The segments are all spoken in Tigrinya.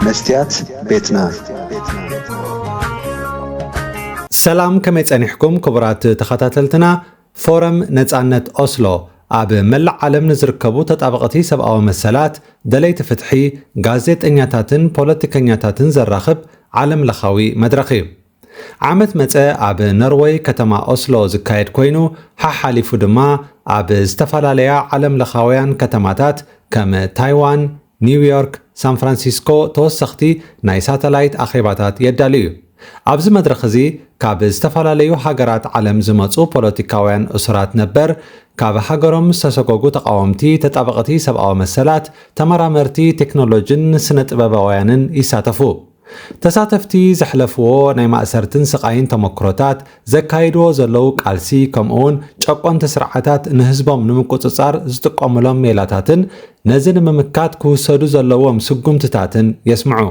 መስትያት ቤትና። ሰላም፣ ከመይ ጸኒሕኩም ክቡራት ተኸታተልትና? ፎረም ነጻነት ኦስሎ ኣብ መላእ ዓለም ንዝርከቡ ተጣበቕቲ ሰብኣዊ መሰላት፣ ደለይቲ ፍትሒ፣ ጋዜጠኛታትን ፖለቲከኛታትን ዘራኽብ ዓለም ለኻዊ መድረኽ እዩ። ዓመት መጸ ኣብ ኖርወይ ከተማ ኦስሎ ዝካየድ ኮይኑ፣ ሓሓሊፉ ድማ ኣብ ዝተፈላለያ ዓለም ለኻውያን ከተማታት ከም ታይዋን፣ ኒውዮርክ፣ ሳን ፍራንሲስኮ ተወሰኽቲ ናይ ሳተላይት ኣኼባታት የዳሉ እዩ። ኣብዚ መድረኽ እዚ ካብ ዝተፈላለዩ ሃገራት ዓለም ዝመጹ ፖለቲካውያን እሱራት ነበር፣ ካብ ሃገሮም ዝተሰጎጉ ተቓወምቲ፣ ተጣበቕቲ ሰብኣዊ መሰላት፣ ተመራመርቲ፣ ቴክኖሎጂን ስነ ጥበባውያንን ይሳተፉ። ተሳተፍቲ ዘሕለፍዎ ናይ ማእሰርትን ስቓይን ተመክሮታት፣ ዘካይድዎ ዘለዉ ቃልሲ፣ ከምኡውን ጨቆንቲ ስርዓታት ንህዝቦም ንምቁጽጻር ዝጥቀሙሎም ሜላታትን ነዚ ንምምካት ክውሰዱ ዘለዎም ስጉምትታትን የስምዑ።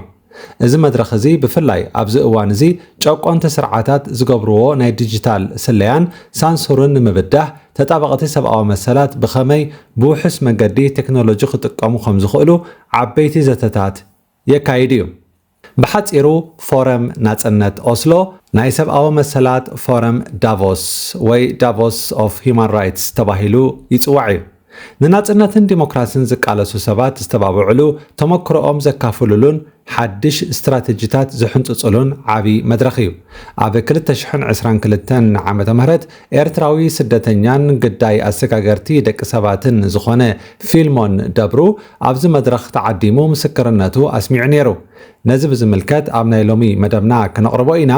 እዚ መድረኽ እዚ ብፍላይ ኣብዚ እዋን እዚ ጨቆንቲ ስርዓታት ዝገብርዎ ናይ ዲጂታል ስለያን ሳንሱርን ንምብዳህ ተጣበቕቲ ሰብኣዊ መሰላት ብኸመይ ብውሑስ መገዲ ቴክኖሎጂ ክጥቀሙ ከም ዝኽእሉ ዓበይቲ ዘተታት የካይድ እዩ። ብሓጺሩ ፎረም ናጽነት ኦስሎ ናይ ሰብኣዊ መሰላት ፎረም ዳቮስ ወይ Davos of Human Rights ተባሂሉ ይጽዋዕ እዩ። ንናጽነትን ዲሞክራሲን ዝቃለሱ ሰባት ዝተባብዕሉ፣ ተመክሮኦም ዘካፍሉሉን ሓድሽ ስትራተጂታት ዝሕንጽጹሉን ዓቢ መድረኽ እዩ። ኣብ ክልተ ሽሕን ዕስራን ክልተን ዓመተ ምህረት ኤርትራዊ ስደተኛን ግዳይ ኣሰጋገርቲ ደቂ ሰባትን ዝኾነ ፊልሞን ደብሩ ኣብዚ መድረኽ ተዓዲሙ ምስክርነቱ ኣስሚዑ ነይሩ። ነዚ ብዝምልከት ኣብ ናይ ሎሚ መደብና ክነቕርቦ ኢና።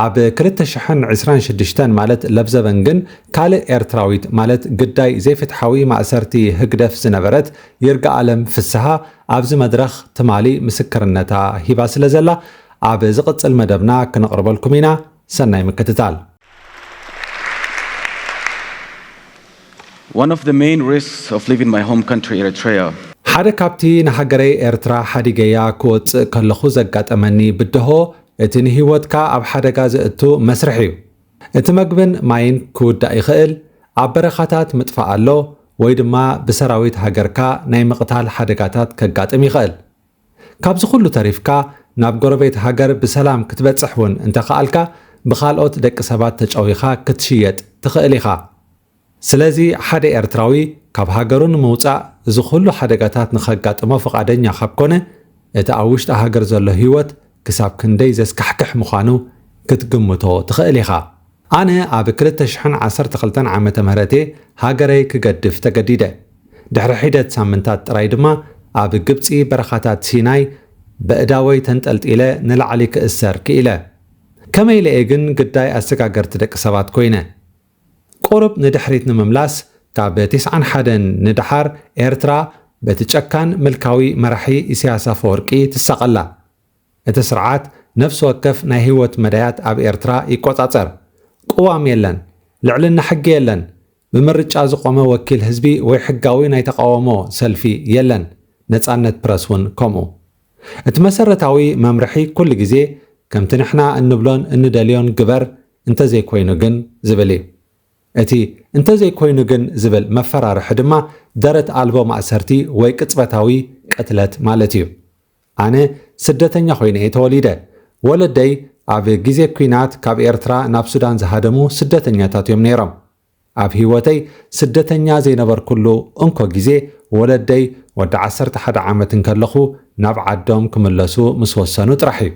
ኣብ ክልተ ሽሕን ዕስራን ሽዱሽተን ማለት ለብዘበን ግን ካልእ ኤርትራዊት ማለት ግዳይ ዘይፍትሓዊ ማእሰርቲ ህግደፍ ዝነበረት ይርጋኣለም ፍስሃ ኣብዚ መድረኽ ትማሊ ምስክርነታ ሂባ ስለ ዘላ ኣብ ዝቕጽል መደብና ክነቕርበልኩም ኢና። ሰናይ ምክትታል። One of the main risks of leaving my home country, Eritrea, ሓደ ካብቲ ንሃገረይ ኤርትራ ሓዲገያ ክወጽእ ከለኹ ዘጋጠመኒ ብድሆ፣ እቲ ንህይወትካ ኣብ ሓደጋ ዘእቱ መስርሕ እዩ። እቲ መግብን ማይን ክውዳእ ይኽእል፣ ኣብ በረኻታት ምጥፋእ ኣሎ፣ ወይ ድማ ብሰራዊት ሃገርካ ናይ ምቕታል ሓደጋታት ከጋጥም ይኽእል። ካብዚ ኩሉ ተሪፍካ ናብ ጎረቤት ሃገር ብሰላም ክትበጽሕ እውን እንተኸኣልካ፣ ብኻልኦት ደቂ ሰባት ተጨዊኻ ክትሽየጥ ትኽእል ኢኻ። ስለዚ ሓደ ኤርትራዊ ካብ ሃገሩ ንምውጻእ እዚ ኩሉ ሓደጋታት ንኸጋጥሞ ፍቓደኛ ካብ ኮነ፣ እቲ ኣብ ውሽጢ ሃገር ዘሎ ህይወት ክሳብ ክንደይ ዘስካሕክሕ ምዃኑ ክትግምቶ ትኽእል ኢኻ። ኣነ ኣብ ክልተ ሽሕን ዓሰርተ ክልተን ዓመተ ምህረቴ ሃገረይ ክገድፍ ተገዲደ። ድሕሪ ሒደት ሳምንታት ጥራይ ድማ ኣብ ግብጺ በረኻታት ሲናይ በእዳወይ ተንጠልጢለ ንላዕሊ ክእሰር ክኢለ። ከመይ ኢለ እየ ግን ግዳይ ኣሰጋገርቲ ደቂ ሰባት ኮይነ? ቁሩብ ንድሕሪት ንምምላስ፣ ካብ ተስዓን ሓደን ንደሓር ኤርትራ በቲ ጨካን ምልካዊ መራሒ ኢሳያስ ኣፈወርቂ ትሳቐላ። እቲ ስርዓት ነፍሲ ወከፍ ናይ ህይወት መዳያት ኣብ ኤርትራ ይቆጻጸር። ቅዋም የለን፣ ልዕልና ሕጊ የለን፣ ብምርጫ ዝቖመ ወኪል ህዝቢ ወይ ሕጋዊ ናይ ተቓውሞ ሰልፊ የለን፣ ነጻነት ፕረስ እውን ከምኡ። እቲ መሰረታዊ መምርሒ ኩሉ ግዜ ከምቲ ንሕና እንብሎን እንደልዮን ግበር፣ እንተዘይኮይኑ ግን ዝብል እዩ። እቲ እንተዘይኮይኑ ግን ዝብል መፈራርሒ ድማ ደረት ኣልቦ ማእሰርቲ ወይ ቅጽበታዊ ቅትለት ማለት እዩ። ኣነ ስደተኛ ኮይነ እየ ተወሊደ። ወለደይ ኣብ ግዜ ኲናት ካብ ኤርትራ ናብ ሱዳን ዝሃደሙ ስደተኛታት እዮም ነይሮም። ኣብ ህይወተይ ስደተኛ ዘይነበርኩሉ እንኮ ግዜ፣ ወለደይ ወዲ ዓሰርተ ሓደ ዓመት እንከለኹ ናብ ዓዶም ክምለሱ ምስ ወሰኑ ጥራሕ እዩ።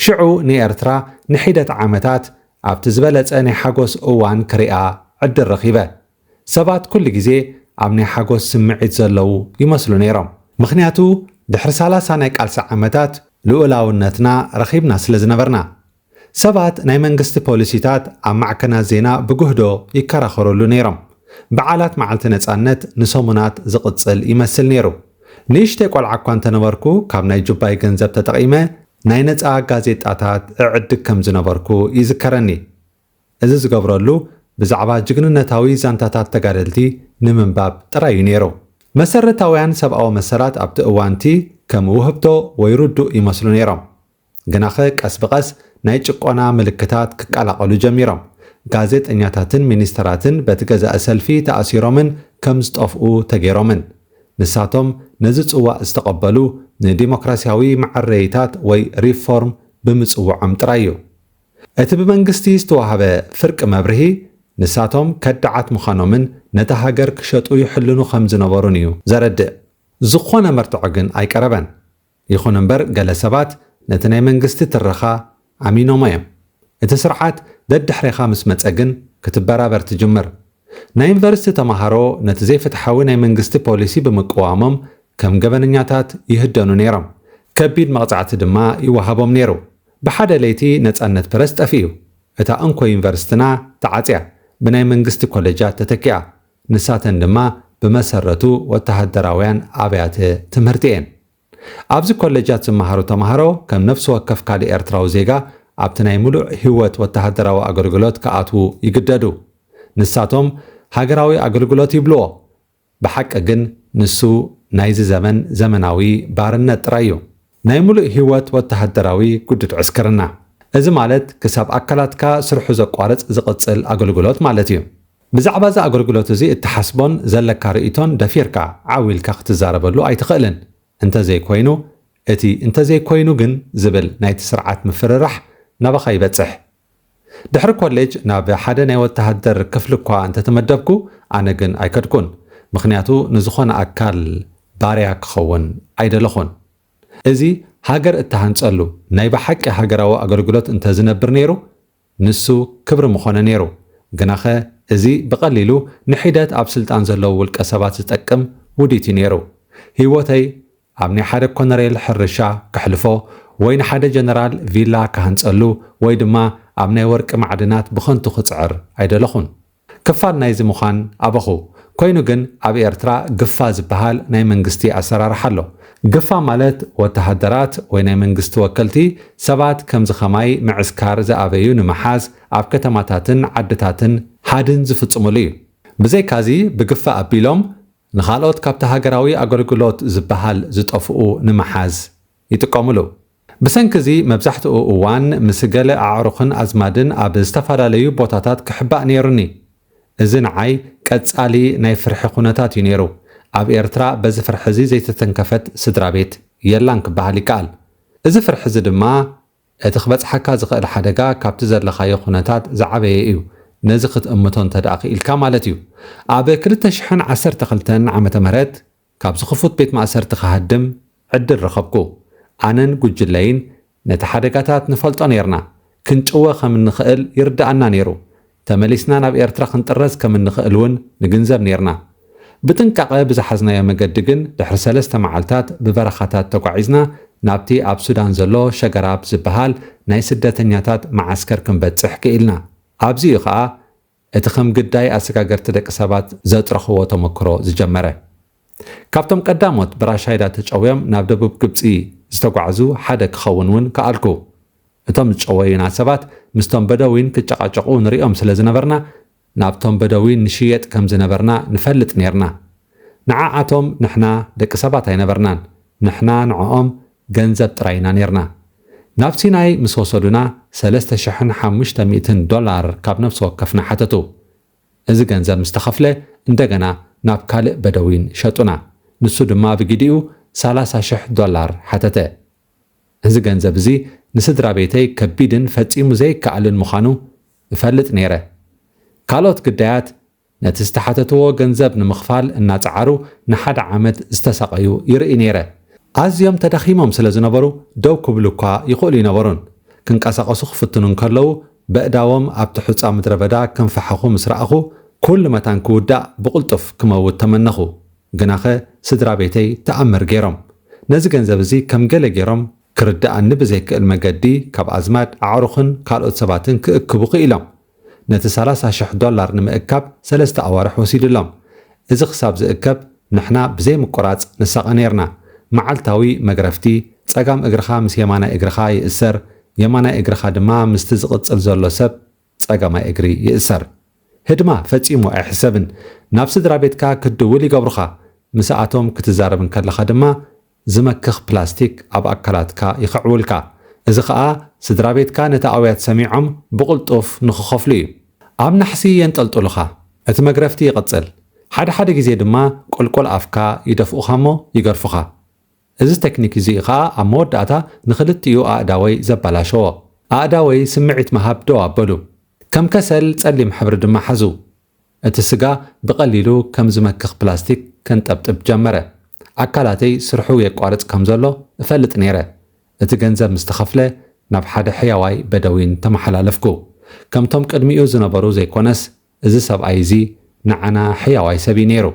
ሽዑ ንኤርትራ ንሒደት ዓመታት ኣብቲ ዝበለጸ ናይ ሓጎስ እዋን ክሪኣ ዕድል ረኺበ። ሰባት ኩሉ ግዜ ኣብ ናይ ሓጎስ ስምዒት ዘለዉ ይመስሉ ነይሮም። ምኽንያቱ ድሕሪ ሰላሳ ናይ ቃልሲ ዓመታት ልኡላውነትና ረኺብና ስለ ዝነበርና። ሰባት ናይ መንግስቲ ፖሊሲታት ኣብ ማዕከናት ዜና ብጉህዶ ይከራኸሩሉ ነይሮም። በዓላት መዓልቲ ነጻነት ንሰሙናት ዝቕጽል ይመስል ነይሩ። ንእሽተይ ቆልዓ እኳ እንተነበርኩ፣ ካብ ናይ ጁባይ ገንዘብ ተጠቒመ ናይ ነጻ ጋዜጣታት እዕድግ ከም ዝነበርኩ ይዝከረኒ። እዚ ዝገብረሉ ብዛዕባ ጅግንነታዊ ዛንታታት ተጋደልቲ ንምንባብ ጥራይ እዩ ነይሩ። መሰረታውያን ሰብኣዊ መሰላት ኣብቲ እዋንቲ ከም ውህብቶ ወይ ርዱእ ይመስሉ ነይሮም። ግናኸ ቀስ ብቐስ ናይ ጭቆና ምልክታት ክቀላቐሉ ጀሚሮም። ጋዜጠኛታትን ሚኒስተራትን በቲ ገዛኢ ሰልፊ ተኣሲሮምን ከም ዝጠፍኡ ተገይሮምን። ንሳቶም ነዚ ጽዋእ ዝተቐበሉ ንዲሞክራሲያዊ መዐረይታት ወይ ሪፎርም ብምጽውዖም ጥራይ እዩ። እቲ ብመንግስቲ ዝተዋህበ ፍርቂ መብርሂ፣ ንሳቶም ከዳዓት ምዃኖምን ነታ ሃገር ክሸጡ ይሕልኑ ከም ዝነበሩን እዩ ዘረድእ። ዝኾነ መርትዖ ግን ኣይቀረበን። ይኹን እምበር፣ ገለ ሰባት ነቲ ናይ መንግስቲ ትረኻ ኣሚኖሞ እዮም። እቲ ስርዓት ደድሕሬኻ ምስ መጸ ግን ክትበራበር ትጅምር። ናይ ዩኒቨርሲቲ ተማሃሮ ነቲ ዘይፍትሓዊ ናይ መንግስቲ ፖሊሲ ብምቅዋሞም ከም ገበነኛታት ይህደኑ ነይሮም። ከቢድ መቕጻዕቲ ድማ ይወሃቦም ነይሩ። ብሓደ ለይቲ ነጻነት ፕረስ ጠፊኡ። እታ እንኮ ዩኒቨርሲቲና ተዓጽያ፣ ብናይ መንግስቲ ኮሌጃት ተተኪኣ። ንሳተን ድማ ብመሰረቱ ወተሃደራውያን ኣብያተ ትምህርቲ እየን። ኣብዚ ኮሌጃት ዝመሃሩ ተማሃሮ ከም ነፍሲ ወከፍ ካልእ ኤርትራዊ ዜጋ ኣብቲ ናይ ምሉእ ህይወት ወተሃደራዊ ኣገልግሎት ክኣትዉ ይግደዱ። ንሳቶም ሃገራዊ ኣገልግሎት ይብልዎ። ብሓቂ ግን ንሱ ናይዚ ዘመን ዘመናዊ ባርነት ጥራይ እዩ። ናይ ምሉእ ህይወት ወተሃደራዊ ግዱድ ዕስክርና። እዚ ማለት ክሳብ ኣካላትካ ስርሑ ዘቋርጽ ዝቕጽል ኣገልግሎት ማለት እዩ። ብዛዕባ እዚ ኣገልግሎት እዚ እትሓስቦን ዘለካ ርእይቶን ደፊርካ ዓው ኢልካ ክትዛረበሉ ኣይትኽእልን። እንተዘይኮይኑ፣ እቲ "እንተዘይኮይኑ ግን" ዝብል ናይቲ ስርዓት ምፍርራሕ ናባኻ ይበጽሕ። ድሕሪ ኮሌጅ ናብ ሓደ ናይ ወተሃደር ክፍሊ እኳ እንተተመደብኩ፣ ኣነ ግን ኣይከድኩን። ምኽንያቱ ንዝኾነ ኣካል ባርያ ክኸውን ኣይደለኹን። እዚ ሃገር እተሃንጸሉ ናይ ብሓቂ ሃገራዊ ኣገልግሎት እንተዝነብር ነይሩ፣ ንሱ ክብሪ ምኾነ ነይሩ። ግናኸ፣ እዚ ብቐሊሉ ንሒደት ኣብ ስልጣን ዘለዉ ውልቀ ሰባት ዝጠቅም ውዲት እዩ ነይሩ። ህይወተይ ኣብ ናይ ሓደ ኮነሬል ሕርሻ ከሕልፎ ወይ ንሓደ ጀነራል ቪላ ክሃንጸሉ ወይ ድማ ኣብ ናይ ወርቂ ማዕድናት ብኸንቱ ክጽዕር ኣይደለኹን። ክፋል ናይዚ ምዃን ኣበኹ። ኮይኑ ግን ኣብ ኤርትራ ግፋ ዝበሃል ናይ መንግስቲ ኣሰራርሓ ኣሎ። ግፋ ማለት ወተሃደራት ወይ ናይ መንግስቲ ወከልቲ ሰባት ከምዚ ኸማይ ምዕስካር ዝኣበዩ ንምሓዝ ኣብ ከተማታትን ዓድታትን ሃድን ዝፍጽሙሉ እዩ። ብዘይካዚ ብግፋ ኣቢሎም ንኻልኦት ካብቲ ሃገራዊ ኣገልግሎት ዝበሃል ዝጠፍኡ ንምሓዝ ይጥቀሙሉ። ብሰንኪ እዚ መብዛሕትኡ እዋን ምስ ገለ ኣዕሩኽን ኣዝማድን ኣብ ዝተፈላለዩ ቦታታት ክሕባእ ነይሩኒ። እዚ ንዓይ ቀጻሊ ናይ ፍርሒ ኩነታት እዩ ነይሩ። ኣብ ኤርትራ በዚ ፍርሒ እዚ ዘይተተንከፈት ስድራ ቤት የላን ክበሃል ይከኣል። እዚ ፍርሒ እዚ ድማ እቲ ክበጽሓካ ዝኽእል ሓደጋ ካብቲ ዘለኻዮ ኩነታት ዝዓበየ እዩ። ነዚ ክትእምቶ እንተ ደኣ ክኢልካ ማለት እዩ። ኣብ ክልተ ሽሕን ዓሰርተ ክልተን ዓመተ ምህረት ካብዚ ክፉት ቤት ማእሰርቲ ክሃድም ዕድል ረኸብኩ። ኣነን ጉጅለይን ነቲ ሓደጋታት ንፈልጦ ነይርና። ክንጭወ ከም እንኽእል ይርድኣና ነይሩ። ተመሊስና ናብ ኤርትራ ክንጥረዝ ከም እንኽእል እውን ንግንዘብ ነይርና። ብጥንቃቐ ብዝሓዝናዮ መገዲ ግን፣ ድሕሪ ሰለስተ መዓልታት ብበረኻታት ተጓዒዝና ናብቲ ኣብ ሱዳን ዘሎ ሸገራብ ዝበሃል ናይ ስደተኛታት መዓስከር ክንበጽሕ ክኢልና። ኣብዚ'ዩ ኸኣ እቲ ከም ግዳይ ኣሰጋገርቲ ደቂ ሰባት ዘጥረኽዎ ተመክሮ ዝጀመረ። ካብቶም ቀዳሞት ብራሻይዳ ተጨውዮም ናብ ደቡብ ግብጺ ዝተጓዕዙ ሓደ ክኸውን እውን ከኣልኩ። እቶም ዝጨወዩና ሰባት ምስቶም በደዊን ክጨቓጨቑ ንሪኦም ስለ ዝነበርና፣ ናብቶም በደዊን ንሽየጥ ከም ዝነበርና ንፈልጥ ኔርና። ንዓኣቶም ንሕና ደቂ ሰባት ኣይነበርናን፣ ንሕና ንዕኦም ገንዘብ ጥራይ ኢና ኔርና። ናብ ሲናይ ምስ ወሰዱና፣ ሰለስተ ሽሕን ሓሙሽተ ሚእትን ዶላር ካብ ነፍሲ ወከፍና ሓተቱ። እዚ ገንዘብ ምስ ተኸፍለ፣ እንደገና ናብ ካልእ በደዊን ሸጡና። ንሱ ድማ ብግዲኡ ሰላሳ ሽሕ ዶላር ሓተተ። እዚ ገንዘብ እዚ ንስድራ ቤተይ ከቢድን ፈጺሙ ዘይከኣልን ምዃኑ እፈልጥ ነይረ። ካልኦት ግዳያት ነቲ ዝተሓተትዎ ገንዘብ ንምኽፋል እናጸዓሩ ንሓደ ዓመት ዝተሳቐዩ ይርኢ ነይረ። ኣዝዮም ተዳኺሞም ስለ ዝነበሩ ደው ክብሉ እኳ ይኽእሉ ይነበሩን። ክንቀሳቐሱ ክፍትኑ እንከለዉ በእዳዎም ኣብቲ ሑጻ ምድረ በዳ ክንፈሓኹ ምስ ረኣኹ፣ ኩሉ መታን ክውዳእ ብቕልጡፍ ክመውት ተመነኹ። ግናኸ ስድራ ቤተይ ተኣምር ገይሮም። ነዚ ገንዘብ እዚ ከም ገለ ገይሮም ክርድኣኒ ብዘይክእል መገዲ ካብ ኣዝማድ፣ ኣዕሩኽን ካልኦት ሰባትን ክእክቡ ክኢሎም። ነቲ ሰላሳ ሽሕ ዶላር ንምእካብ ሰለስተ ኣዋርሕ ወሲዱሎም። እዚ ክሳብ ዝእከብ ንሕና ብዘይ ምቁራጽ ንሳቐ ኔርና። መዓልታዊ መግረፍቲ፣ ጸጋም እግርኻ ምስ የማናይ እግርኻ ይእሰር፣ የማናይ እግርኻ ድማ ምስቲ ዝቕጽል ዘሎ ሰብ ጸጋማይ እግሪ ይእሰር። ህድማ ፈጺሙ ኣይሕሰብን። ናብ ስድራ ቤትካ ክትድውል ይገብሩኻ። ምስኣቶም ክትዛረብ እንከለኻ ድማ ዝመክኽ ፕላስቲክ ኣብ ኣካላትካ ይኽዕውልካ። እዚ ኸኣ ስድራ ቤትካ ነቲ ኣውያት ሰሚዖም ብቕልጡፍ ንኽኸፍሉ እዩ። ኣብ ናሕሲ የንጠልጥሉኻ። እቲ መግረፍቲ ይቕጽል። ሓደ ሓደ ግዜ ድማ ቁልቁል ኣፍካ ይደፍኡኻ እሞ ይገርፉኻ። እዚ ቴክኒክ እዚ ኸኣ ኣብ መወዳእታ ንኽልቲኡ ኣእዳወይ ዘበላሸዎ። ኣእዳወይ ስምዒት ምሃብ ደው ኣበሉ። ከም ከሰል ጸሊም ሕብሪ ድማ ሓዙ። እቲ ስጋ ብቐሊሉ ከም ዝመክኽ ፕላስቲክ ከንጠብጥብ ጀመረ። ኣካላተይ ስርሑ የቋርጽ ከም ዘሎ እፈልጥ ነይረ። እቲ ገንዘብ ምስ ተኸፍለ ናብ ሓደ ሕያዋይ በደዊን ተመሓላለፍኩ። ከምቶም ቅድሚኡ ዝነበሩ ዘይኮነስ፣ እዚ ሰብኣይ እዚ ንዓና ሕያዋይ ሰብ እዩ ነይሩ።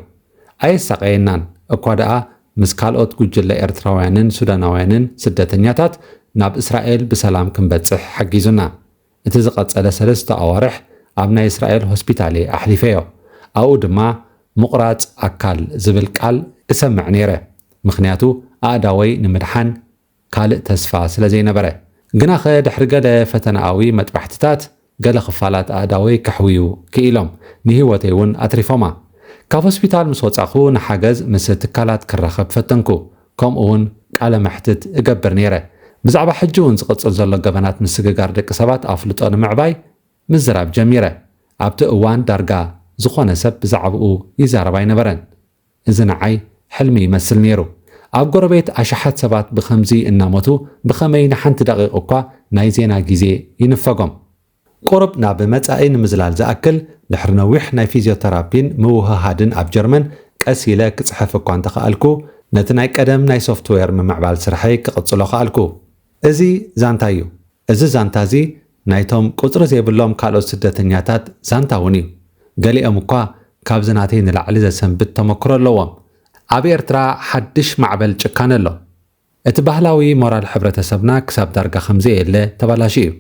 ኣየሳቐየናን፣ እኳ ደኣ ምስ ካልኦት ጉጅለ ኤርትራውያንን ሱዳናውያንን ስደተኛታት ናብ እስራኤል ብሰላም ክንበጽሕ ሓጊዙና። እቲ ዝቐጸለ ሰለስተ ኣዋርሕ ኣብ ናይ እስራኤል ሆስፒታል እየ ኣሕሊፈዮ። ኣብኡ ድማ ምቑራጽ ኣካል ዝብል ቃል እሰምዕ ነይረ፣ ምኽንያቱ ኣእዳወይ ንምድሓን ካልእ ተስፋ ስለ ዘይነበረ። ግናኸ ድሕሪ ገለ ፈተናኣዊ መጥባሕትታት፣ ገለ ክፋላት ኣእዳወይ ከሕውዩ ክኢሎም፣ ንህይወተይ እውን ኣትሪፎማ። ካብ ሆስፒታል ምስ ወጻኹ ንሓገዝ ምስ ትካላት ክራኸብ ፈተንኩ፣ ከምኡ እውን ቃለ መሕትት እገብር ነይረ። ብዛዕባ ሕጂ እውን ዝቕጽል ዘሎ ገበናት ምስግጋር ደቂ ሰባት ኣፍልጦ ንምዕባይ ምዝራብ ጀሚረ። ኣብቲ እዋን ዳርጋ ዝኾነ ሰብ ብዛዕባኡ ይዛረብ ኣይነበረን። እዚ ንዓይ ሕልሚ ይመስል ነይሩ። ኣብ ጎረቤት ኣሽሓት ሰባት ብኸምዚ እናሞቱ ብኸመይ ንሓንቲ ደቂቕ እኳ ናይ ዜና ግዜ ይንፈጎም? ቁሩብ ናብ መጻኢ ንምዝላል ዝኣክል፣ ድሕሪ ነዊሕ ናይ ፊዝዮተራፒን ምውህሃድን ኣብ ጀርመን ቀስ ኢለ ክጽሕፍ እኳ እንተኸኣልኩ፣ ነቲ ናይ ቀደም ናይ ሶፍትዌር ምምዕባል ስርሐይ ክቕጽሎ ከኣልኩ። እዚ ዛንታ እዩ። እዚ ዛንታ እዚ ናይቶም ቁጽሪ ዘይብሎም ካልኦት ስደተኛታት ዛንታ እውን እዩ። ገሊኦም እኳ ካብዚ ናተይ ንላዕሊ ዘሰንብድ ተመክሮ ኣለዎም። ኣብ ኤርትራ ሓድሽ ማዕበል ጭካነ ኣሎ። እቲ ባህላዊ ሞራል ሕብረተሰብና ክሳብ ዳርጋ ከም ዘየለ ተባላሽዩ እዩ።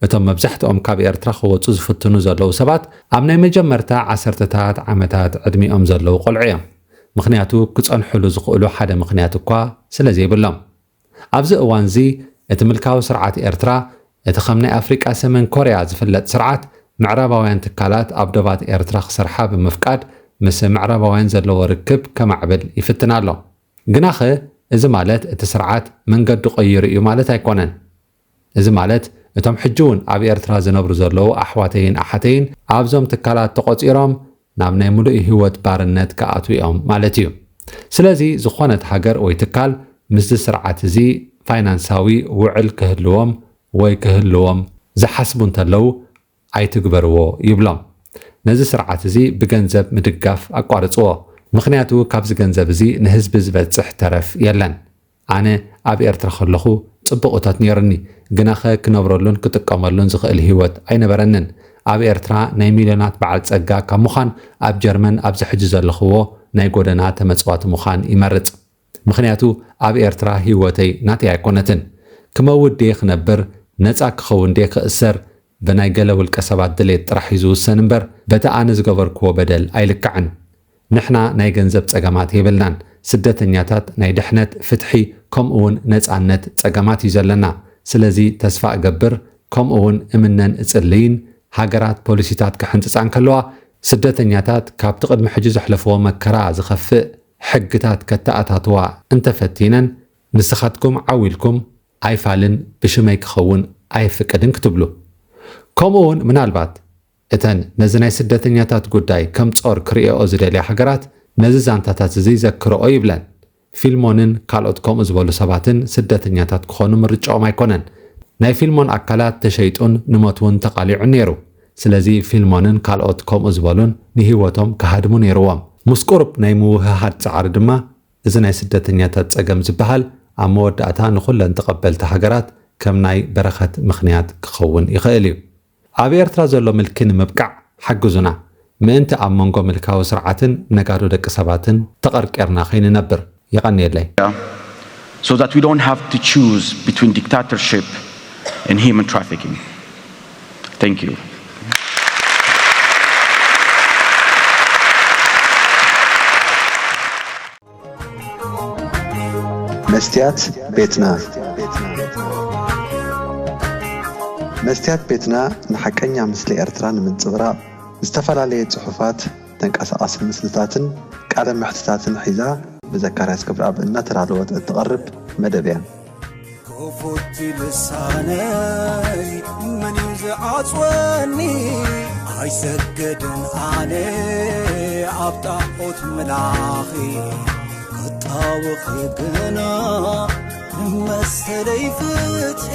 እቶም መብዛሕትኦም ካብ ኤርትራ ክወጹ ዝፍትኑ ዘለዉ ሰባት ኣብ ናይ መጀመርታ ዓሰርተታት ዓመታት ዕድሚኦም ዘለዉ ቆልዑ እዮም። ምኽንያቱ ክጸንሕሉ ዝኽእሉ ሓደ ምኽንያት እኳ ስለ ዘይብሎም። ኣብዚ እዋንዚ እቲ ምልካዊ ስርዓት ኤርትራ፣ እቲ ከም ናይ ኣፍሪቃ ሰሜን ኮርያ ዝፍለጥ ስርዓት፣ ምዕራባውያን ትካላት ኣብ ዶባት ኤርትራ ክሰርሓ ብምፍቃድ ምስ ምዕራባውያን ዘለዎ ርክብ ከማዕብል ይፍትን ኣሎ። ግናኸ እዚ ማለት እቲ ስርዓት መንገዱ ቀይሩ እዩ ማለት ኣይኮነን። እዚ ማለት እቶም ሕጂ እውን ኣብ ኤርትራ ዝነብሩ ዘለዉ ኣሕዋተይን ኣሓተይን ኣብዞም ትካላት ተቖጺሮም ናብ ናይ ምሉእ ህይወት ባርነት ክኣትዉ እዮም ማለት እዩ። ስለዚ ዝኾነት ሃገር ወይ ትካል ምስዚ ስርዓት እዚ ፋይናንሳዊ ውዕል ክህልዎም ወይ ክህልዎም ዝሓስቡ እንተለዉ ኣይትግበርዎ ይብሎም። ነዚ ስርዓት እዚ ብገንዘብ ምድጋፍ ኣቋርጽዎ። ምኽንያቱ ካብዚ ገንዘብ እዚ ንህዝቢ ዝበጽሕ ተረፍ የለን። ኣነ ኣብ ኤርትራ ከለኹ ጽቡቕ እቶት ነይሩኒ፣ ግናኸ ክነብረሉን ክጥቀመሉን ዝኽእል ህይወት ኣይነበረንን። ኣብ ኤርትራ ናይ ሚልዮናት በዓል ጸጋ ካብ ምዃን ኣብ ጀርመን ኣብዚ ሕጂ ዘለኽዎ ናይ ጎደና ተመጽዋቲ ምዃን ይመርጽ። ምኽንያቱ ኣብ ኤርትራ ህይወተይ ናተይ ኣይኮነትን። ክመውት ድየ ክነብር፣ ነጻ ክኸውን ድየ ክእሰር፣ ብናይ ገለ ውልቀ ሰባት ድሌት ጥራሕ እዩ ዝውሰን እምበር፣ በቲ ኣነ ዝገበርክዎ በደል ኣይልካዕን። ንሕና ናይ ገንዘብ ጸገማት የብልናን። ስደተኛታት ናይ ድሕነት፣ ፍትሒ፣ ከምኡ እውን ነጻነት ጸገማት እዩ ዘለና። ስለዚ ተስፋ እገብር፣ ከምኡ እውን እምነን እጽልይን፣ ሃገራት ፖሊሲታት ክሕንጽጻ እንከለዋ፣ ስደተኛታት ካብቲ ቅድሚ ሕጂ ዘሕለፍዎ መከራ ዝኸፍእ ሕግታት ከተኣታትዋ እንተፈቲነን፣ ንስኻትኩም ዓው ኢልኩም ኣይፋልን ብሽመይ ክኸውን ኣይፍቅድን ክትብሉ። ከምኡ እውን ምናልባት እተን ነዚ ናይ ስደተኛታት ጉዳይ ከም ጾር ክርእየኦ ዝደልያ ሃገራት ነዚ ዛንታታት እዚ ዘክረኦ ይብለን። ፊልሞንን ካልኦት ከምኡ ዝበሉ ሰባትን ስደተኛታት ክኾኑ ምርጫኦም ኣይኮነን። ናይ ፊልሞን ኣካላት ተሸይጡን ንሞት እውን ተቓሊዑን ነይሩ። ስለዚ ፊልሞንን ካልኦት ከምኡ ዝበሉን ንህይወቶም ክሃድሙ ነይርዎም። ምስ ቁሩብ ናይ ምውህሃድ ጻዕሪ ድማ እዚ ናይ ስደተኛታት ጸገም ዝበሃል ኣብ መወዳእታ ንኹለን ተቐበልቲ ሃገራት ከም ናይ በረኸት ምኽንያት ክኸውን ይኽእል እዩ። ኣብ ኤርትራ ዘሎ ምልኪ ንምብቃዕ ሓግዙና፣ ምእንቲ ኣብ መንጎ ምልካዊ ስርዓትን ነጋዶ ደቂ ሰባትን ተቐርቂርና ከይንነብር። የቐንየለይ። So that we don't have to choose between dictatorship and human trafficking. Thank you. መስትያት ቤትና። መስትያት ቤትና ንሓቀኛ ምስሊ ኤርትራ ንምንጽብራቕ ዝተፈላለየ ጽሑፋት፣ ተንቀሳቓሲ ምስልታትን ቃለ መሕትታትን ሒዛ ብዘካርያስ ገብረኣብ እናተዳለወት እትቐርብ መደብ እያ። ክፉት ልሳነይ መን እዩ ዝዓጽወኒ? ኣይሰግድን ኣነ ኣብ ጣዖት ምላኺ፣ ክጣወኺ ግና መሰለይ ፍትሒ።